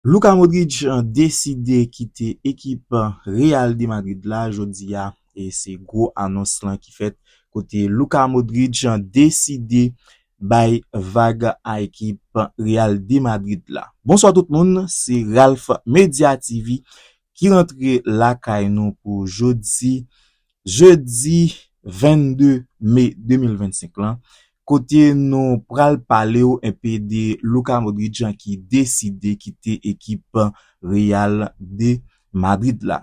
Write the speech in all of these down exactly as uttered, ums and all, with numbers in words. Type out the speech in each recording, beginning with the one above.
Luka Modric deside kite ekip Real de Madrid la jodi a, e se gwo anons lan ki fèt kote Luka Modric deside bay vag a ekip Real de Madrid la. Bonswa tout moun, se Ralph Media T V ki rantre lakay nou pou jodi, jedi vennde me de mil vennsenk lan, kote nou pral pale w enpe de Luka Modric ki deside kite ekip Real de Madrid la.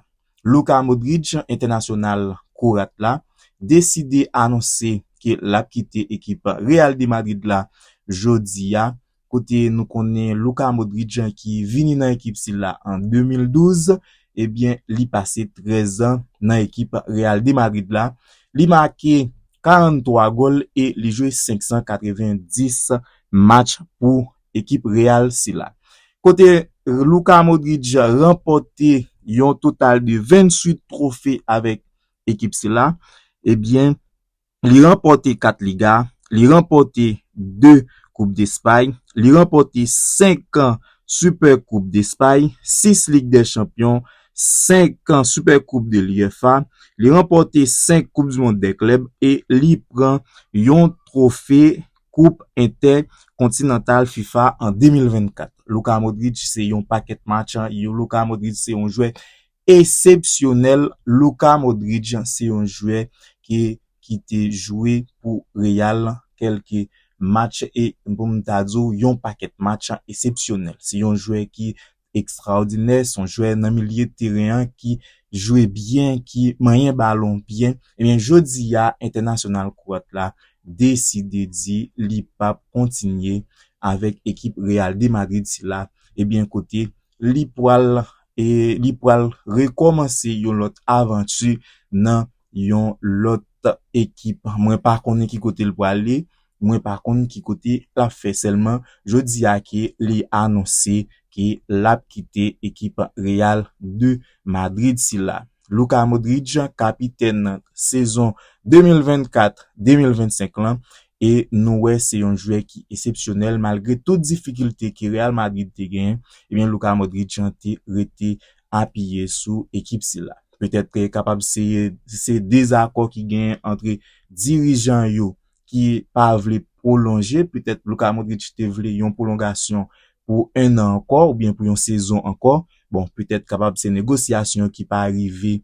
Luka Modric, entènasyonal kwoat la, deside anonse ke l ap kite ekip Real de Madrid la jodi a, kote nou konnen Luka Modric ki vini nan ekip sila an de mil douz, ebyen, li pase trèz an nan ekip Real de Madrid la. Li make karanntwa gòl e li jwe senk san katrevenndis match pou ekip Real sila. Kote Luka Modric ranpòte yon total de venntuit twofe avèk ekip sila, ebyen, li ranpòte kat Liga, li ranpòte de Koup Despay, li ranpòte senk Super Koup Despay, sis Lig dè Chanpyon, senk Super Koup de l'UEFA, li ranpòte senk Koup du Monde des Clubs e li pran yon twofe Koup Entèkontinantal fifa an de mil vennkat. Luka Modric se yon pakèt match, Luka Modric se yon jwè eksepsyonèl. Luka Modric se yon jwè ki, ki te jwe pou Real kèlke match e pou m ta di w yon pakèt match eksepsyonèl. Se yon jwè ki ekstraòdinè, se yon jwè nan milye teren an ki jwe byen, ki manyen balon byen. Ebyen, jodi a, entènasyonal kwoat la deside di li p ap kontinye avèk ekip Real de Madrid sila. Ebyen, kote li pral, e, li pral rekòmanse yon lòt avanti nan yon lòt ekip. Mwen pa konnen ki kote l prale, mwen pa konn ki kote l ap fè. Sèlman, jodi a ke li anonse ke l ap kite ekip Real de Madrid sila. Luka Modric, kapitèn sezon de mil vennkat de mil vennsenk lan, e nou wè se yon jwè ki eksepsyonèl malgre tout difikilte ke Real Madrid te genyen, ebyen Luka Modric te rete apiye sou ekip sila. Petèt ke kapab se, se dezakò ki genyen antre dirijan yo ki pa vle pwolonje, petèt Luka Modric te vle yon pwolongasyon pou en an ankò oubyen pou yon sezon ankò. Bon, petèt kapab se negosyasyon ki pa rive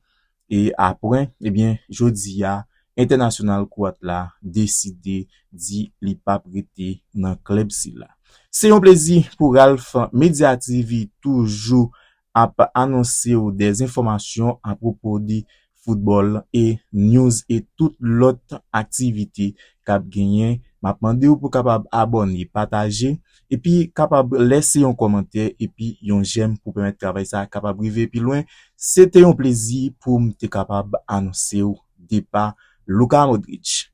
e apre, ebyen, jodi a, entènasyonal kwoat la deside di li p ap rete nan klèb sila. Se yon plezi pou Ralph Media T V toujou ap anonse w dè enfòmasyon apwopo de foutbòl e news e tout lòt aktivite k ap genyen. M ap mande w pou kapab abòne, pataje, epi kapab lèse yon kòmantè epi yon jèm pou pèmèt travay sa a kapab rive pi lwen. Se te yon plezi pou m te kapab anonse w depa Luka Modric.